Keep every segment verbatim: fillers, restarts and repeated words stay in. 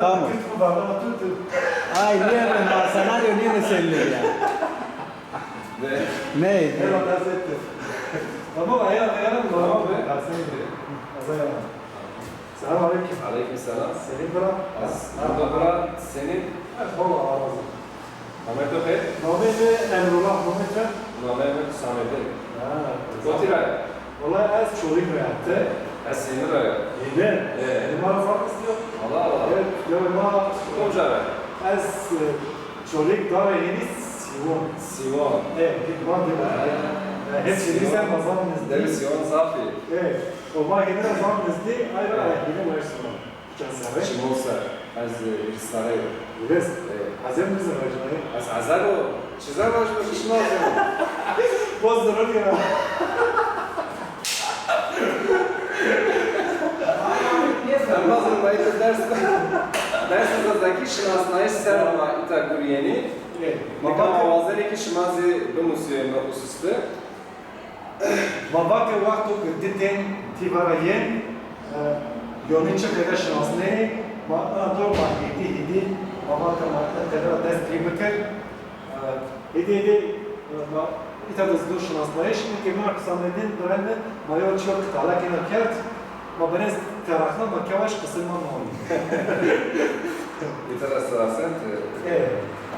Tamam. Ay, niye ben ha, senaryo niye de senin ya? Ne? Eyvallah, Hazreti. Tamam, ayağım, ayağım, tamam be. Azay ayağım. Selam aleyküm. Aleyküm selam. Senin bira? Burada bira senin. Evet, valla razı. Namê to xêr? Namê mi Emrullah, namê to? Namê mi Hüsamettin. Ha, kotî ra ya? Wala ez Çolîg ra ya, ti? Ez Hêni ra ya. Hêni? E. Hêni ma ra zaf nizî yo. Allah Allah. Evet, ya ma. Komca ra? Ez, e, Çolîg, dara Hêni Sîwon. Sîwon. E, ma de. Ha. E, hep Sîwon. Sîwon ser ma zaf nizî. Dewi Sîwon zaf î. E, o ma Hêni ra zaf nizî, ay ra Hêni ma Sîwon. Çend serre? Çimol ser. Ez, e, vîst serre yo. Vîst? E. Ezeb mi zerre cayê? Ez ezeb o. Çi zerre vajî, şima zerre. Boz zerre ya. Embazon ma îta ders, dersê zazakî şinasnayîş ser ma îta gurîyenî. E. Nika ma wazenê ke şima zî bimusîyê mi xusus de. Ma va ke wexto ke di tên tî vera yên, e, yonî çi qeyde şinasnenê, ma ina dor ma hêdî hêdî, ma va ke ma ina tede ra dest pê bikir. E, hêdî hêdî, e, ma îta de zî do şinasnayîş, inkê ma Hüsamettin birayê mi, ma yew çiyo kitalek ina kerd, ma binê terexna ma kewaş qisil ma nonî. Îta ra sirasent, e, e,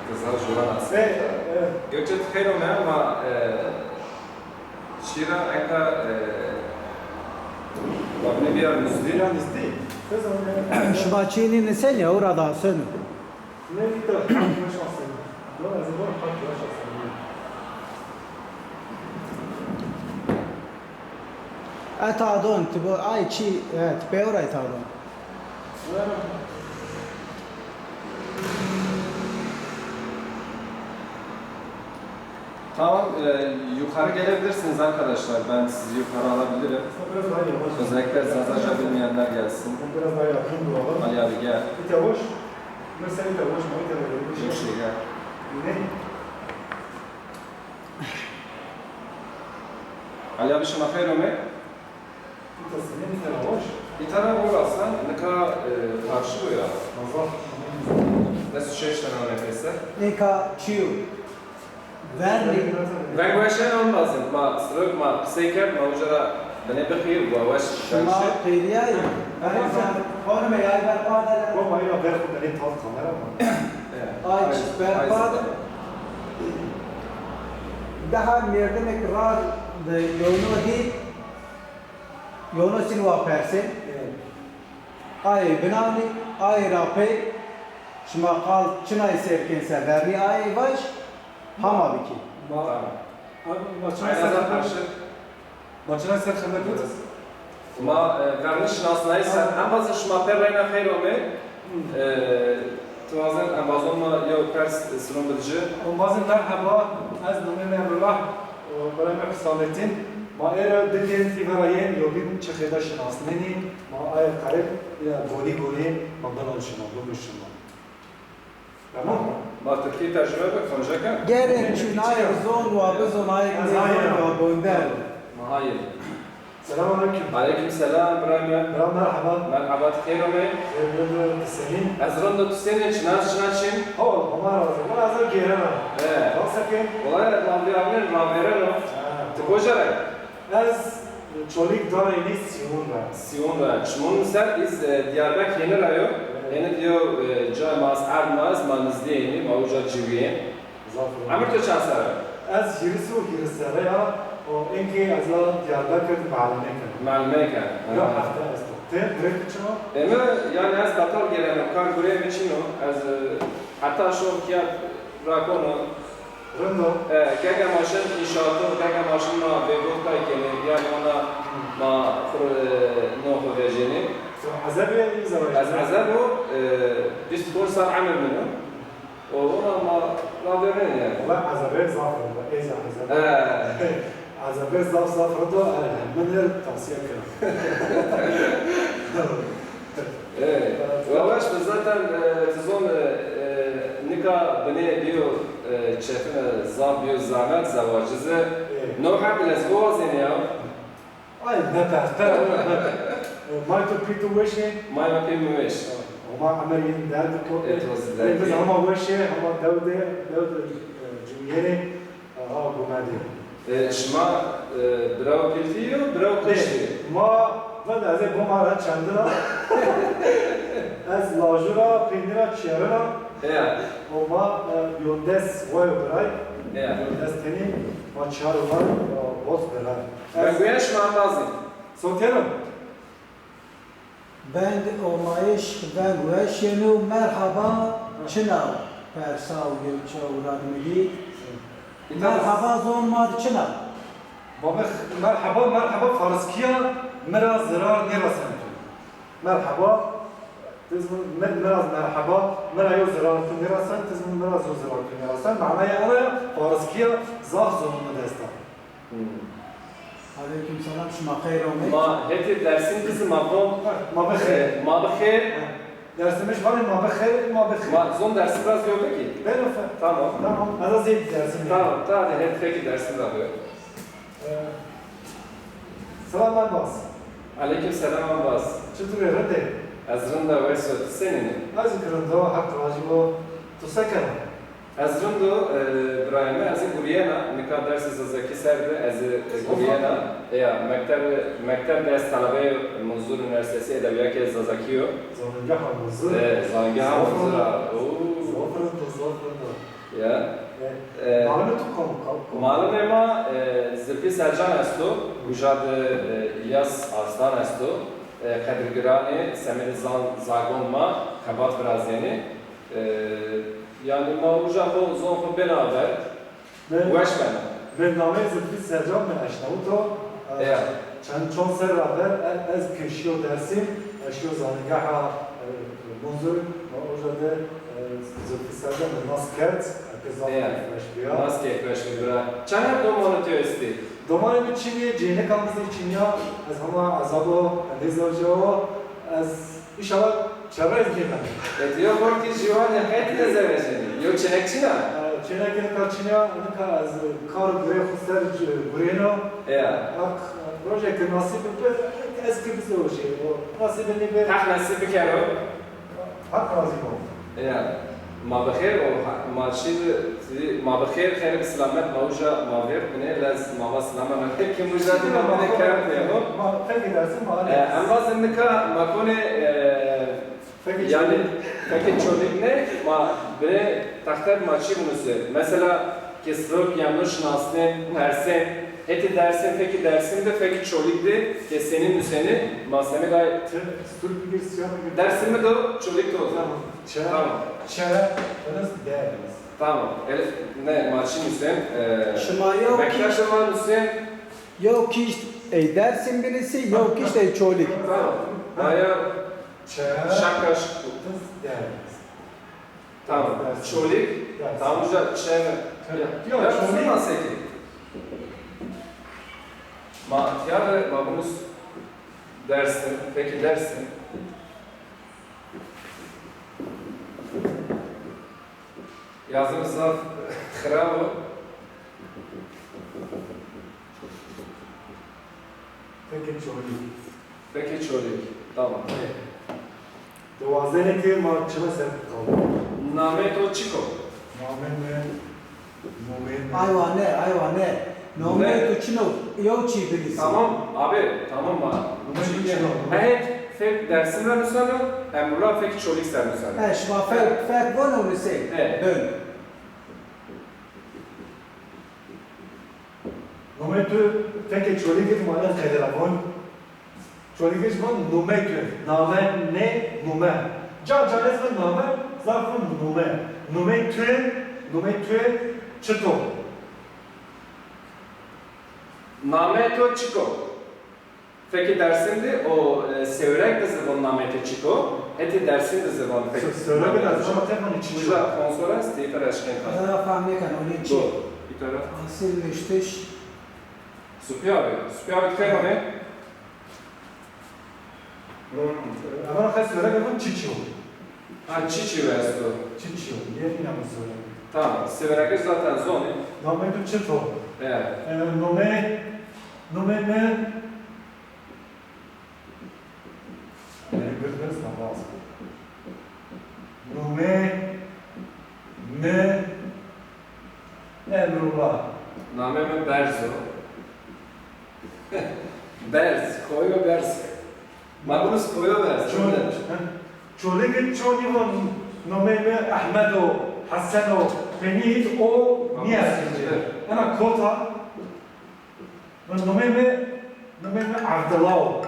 ti zaf juwan asê. E, e. Gökçe, ti xeyr ome, ma, e, Şîra eka, e, bak ne bîya nizî. Bîya nizî. Şima çînî nisên ya, ora da senu. Ne îta, hak weş asenu. No, ez ê bor hak weş asenu. Eta don, ti bo, ay çî, e, ti peyora eta don. Tamam, e, yukarı gelebilirsiniz arkadaşlar. Ben sizi yukarı alabilirim. Biraz daha yavaş. Özellikle Zazaca bilmeyenler gelsin. Biraz daha yakın duralım. Ali abi gel. Bir yavaş. Mesela bir yavaş, bir yavaş. Bir şey gel. Ne? Ali abi, şima xeyr ome. Îta senî, îta ra weş? Îta ra weş aslan, nika, e, karşı bu ya. Mazaf. Nasıl şey işte ne pese? Nika çiyo. Verni. Veng weşen olmazın. Ma sırık ma qisey kerd, ma uca ra bine bixir, bu weş. Şima qeyriyayı. Ay, sen, konu me yay berpa de. Bu ma ila berpa bine tal kamera ma. Ay, berpa de. Daha merdimek ra de yolunu di. Yono sin wa persên. Ayê binanî, ayê ra pey, şima qal çinay ser kên se vernî ayê vaj, hama bikî. Ma, ma çinay ser xemet, ma çinay ser xemet bit. Ma, e, vernî şinasnayîş ser, embazê şima pê reyna xeyr omê. E, ti wazen embazon ma yew pers, e, siron bid ci. Embazê merheba, ez namê mi Emrullah, e, birayê mi Hüsamettin. Ma êra di kên tî vera yên, yobîn çi xêda şinasnenî, ma aye qerib, ya gonî gonî, ma binon şima, bimin şima. Tamam mı? Ma Tirkî tercüme bik, konca ke. Gerê çinayê zon wa bizon, ayê zon wa bonder. Ma hayê. Selam aleyküm. Aleyküm selam, birayê mi. Bira merhaba. Merhaba, ti xeyr omey. Xeyr, xeyr, ti senîn? Ez rind o, ti senîn, çinas, çina çin? Hol, Homa razı. Wala ez gêrena. He. Nasıl ki? Wala ravêreno, ravêreno. Ha. Ti koja ra? Ez Çolîg darê nê Sîyon ra. Sîyon ra. Çimon ser, iz, e, Diyarbek Hêni ra yo. Evet. Hêni diyo, e, cay ma ez, erd ma ez, ma nizdî Hêni, ma uca ciwîyê. Zaf rind. Emir to çend serre? Ez hîris û hîris serre ya, o inkê ez la Diyarbekir de muallimey ken. Muallimey ken. Ya hefte esto. Ti direkt çin o? Emi, yani ez betal gêreno, kar gureyê mi çin o. Ez, e, heta şo kiya rakono. Rind o. E, gege ma şin înşaato, gege ma şin ma vêvot kay kenê, yani ona ma xur, e, no xu vejênê. Ti ezebê ya zewaj? Ez ezeb o, e, vîst û ponc sal emir min o. O, ona ma ravêrên yani. Wala ezebê zaf rind o, êza ezebê. He. Ezebê zaf zaf rind o, e, min rê tavsiye keno. E, wa weş bi zaten, e, ti zon, e, e, nika binê biyo, e, çefine zaf biyo zahmet, zewacize. E. No heb lez biwazên ya. Ay, ne perte. May to pî to weş ê? May ma pî mi weş. Homa emir yin derdi to. E, to zî derdi. Biz hama weşê, hama dewde, dewde, e, cumyerê, e, ha gomedê. E, şima, e, bira û pîltî yo, bira û qij yo? Ma, vend ez ê boma ra çendina. Ez lajura, peynira, çerina. Ya. O ma, e, yo des wayo biray. Ya. Yo des tenî, ma çar way, e, bot biray. Ez... Ben goya şima embazî. Sotero. Veng omayîş, veng weş yeno, merhaba çina, persa û yewça û radmilî. Merhaba zon ma di çina? Babe, merhaba, merhaba, fariskîya mi ra zirar nêreseno. Merhaba, ti zî mi, mi ra merhaba, mi ra yo zirar tu nêreseno, ti zî mi ra yo zirar tu nêreseno. Manaya ena ya, fariskîya zaf zonê mi dest a. Hmm. Aleyküm selam, şima xeyr omey. Ma hetê Dêrsim di zî ma von. Ha, ma bi xêr. E, ma bi xêr. Ha. Dêrsimij vanê ma bi xêr, ma bi xêr. Ma zon Dêrsim ra zî yo bikî? Beno fe. Tamam. Tamam. Ez zî Dêrsim. Tamam, ta de het fekî Dêrsim ra biyo. E, selam embaz. Aleyküm selam embaz. Çitur ê, rind ê? Ez rind a, wes o, ti senîn ê? Ez zî rind o, Heq razî bo. Tu se kena? Ez rind o, e, birayê mi, ez ê gurîyena, nika dersê zazakî ser de, ez ê, e, gurîyena. Eya, mekteb, mekteb de ez talebeyê Munzur Üniversitesi Edebiyatê Zazakî yo. Zanîngeha Munzur. E, zanîngeha Munzur a. Oo. Zaf rind o, zaf rind o. Ya. E, e, malimê tu kom, kom, kom? Malimê ma, e, Zilfî Selcan esto, uca de, e, İlyas Arslan esto, e, qedirgiranê, semedê zan, zagon ma xebat virazênê. E, yanî ma uca xo, zon xo bêna ver, weş bena. Mi nameyê Zilfî Sercan mi eşnawito. E, ya. Çend çond serr ra ver, e, ez ke şîyo Dêrsim, ez şîyo zanîngeha, e, Munzur, ma uca de, e, Zilfî Sercan mi nas kerd, e, ke zaf keyfweş bîya. Nas keyfweş bîya. Çend domanê to estî? Domanê mi çin ê, cêneka mi zî çin ya, ez hema ezabo, e, nêzewjîyawo, ez Înşallah çerre ez nêbeno. E, ti yo xortî ciwan ê, qey ti nêzewejênî? Yo çênek çin a? E, çênek nika çin a, nika ez kar û gureyê xo ser ci-, gurêno. Ya. Heq, rojê ke nasîb bi, ez kî bizewejî. O nasîb nêbi. Heq nasîb bikero. Heq razî bo. Ya. Ma bi xêr o, ha, ma çî, ma bi xêr, xêr bi silamet, ma uca, ma vêr binê, lez ma va silame, ma kim uca dî, ma binê kerem têxo. Ma fekê Dêrsim, ma... E, embazê nika ma konê, e, fekê, yanî, Çolîg. Fekê Çolîg nê, ma binê texter ma çî binusê. Mesela, kesrok, yanlış nasnê, tersê. Hetê Dêrsim, fekê Dêrsim de, fekê Çolîg de, ke senî nusenê, ma semedê... Ti sur bigir, sîya bigir. Dêrsim mi do, Çolîg do. Tamam. Çe. Tamam. Çe. Enes, de, Enes. Tamam. Elif, ne, ma çî nusen, e, şima yo mekteb kişt, de ma nusen. Yo kişt ey Dêrsim binusî, yo kişt ey Çolîg. Tamam. Aya çe. Şaka şık. Tamam. Çolîg. Tamam, uca çe. Ya, ya, Çolîg. Suma seki. Ma tîya de ma binus Dêrsim, fekê Dêrsim. Yazım zaf xirab o. Fekê Çolîg. Fekê Çolîg. Tamam. Evet. Ti wazenê ke ma çime ser qal. Nameyê to çik o? Nameyê mi, nomeyê mi. Aywa ne, aywa ne. Nomeyê to çin o, yew çî binusî. Tamam abi, tamam ma. Nomeyê to çin o. Ehet fek Dêrsim ra nuseno, Emrullah fek Çolîg ser nuseno. E, şima fek, fek vono nusê. E. Dön. Nomeyê tu fekê Çolîg id, ma ez qedera von. Çolîg id von nomeyê tu. Name nê, nome. Ca ca ez von name, zaf von nome. Nomeyê tu, nomeyê tu çito? Nameyê to çik o? Fekê Dêrsim de o, e, Sêwreg de zî von nameyê to çik o, hetê Dêrsim de zî von fekê... Sêwreg de zî von nameyê to çik o. Uca konsol est, têper eşkên kan. Zara fehm nêken, o nê çi? Bu, bir taraf. Asil nuştiş. Supî abi, Supî abi ti qey vanê? Hmm. Ama qey Sêwreg de von çiçî yo. Ha, çiçî yo esto. Çiçî yo. Yê nîna mi Sêwreg. Tamam, Sêwregi zaten zonê. Nameyê to çito? E. E, nomeyê, nomeyê mi Beni bir ders namaz. Nome mi Emrullah. Name mi Berz o. Berz, koyo Berz. Ma bunu koyo Berz. Ço-, he. Çolig ço nîvon, nome mi Ehmed o, Hesen o, Penît o, nîyazî. Ena kota. Nome mi, nome mi Evdila o.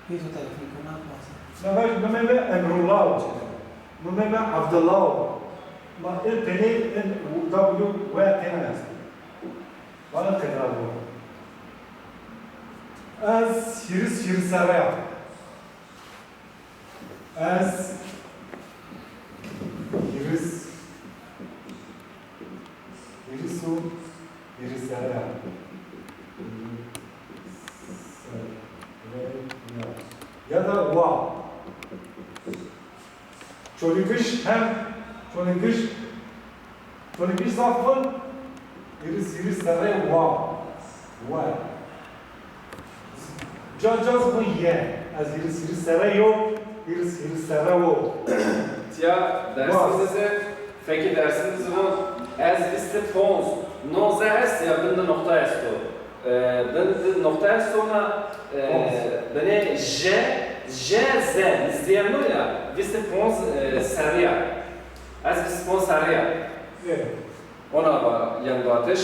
Hîç o telefon kena, nome, nome mi Emrullah o. Nome mi Evdila o. Ma il penê, il W, W, tena esto. Bana tekrar bu. Ez hîris, hîris serre ya. Ez hîris, hîris û hîris serre ya. Serre ya. Ya da wa. Çolîgiş hem, Çolîgiş, Çolîgiş zaf vin, hîris, hîris serre wa. Wa. Ca, ca zî vin ye. Ez hîris, hîris serre yo, hîris, hîris serre wo. Tiya dersî de, fekî dersî de zî vin, ez vîst û ponc, no ze est ya, bin de noqta esto. E, bin de noqta esto, ona, e, binê J, J, Z, nizdîyeno ya, vîst û ponc, e, serrî ya. Ez vîst û ponc serrî ya. Evet. Ona va, yanî vatiş.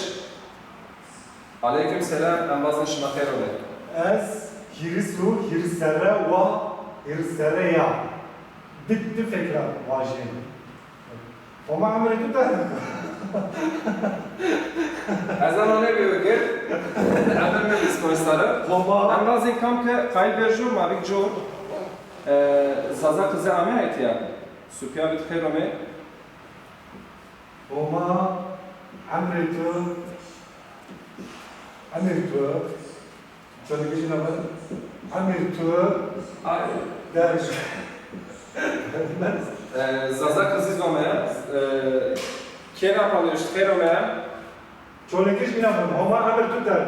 Aleyküm selam, embazên şima xêr omê. Ez hîris û hîris serre wa, hîris serre ya. Di, di fikra vajî. Homa emrê tu de. Ez ama nêbîyo gir. Emir mi vîst û ponc serre. Homa. Embazên kam ke qayîl bê jû, ma bik cor. E, Zaza qizî ame etya. Supiya bit xêr omê. Homa emrê tu, emir tu, Çolîgiş name, emir tu, ay, derg. E, Zaza qizî zî ome, e, kêna palêşt, xêr ome. Çolîgiş name, Homa emir tu derg.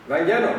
Vengeno.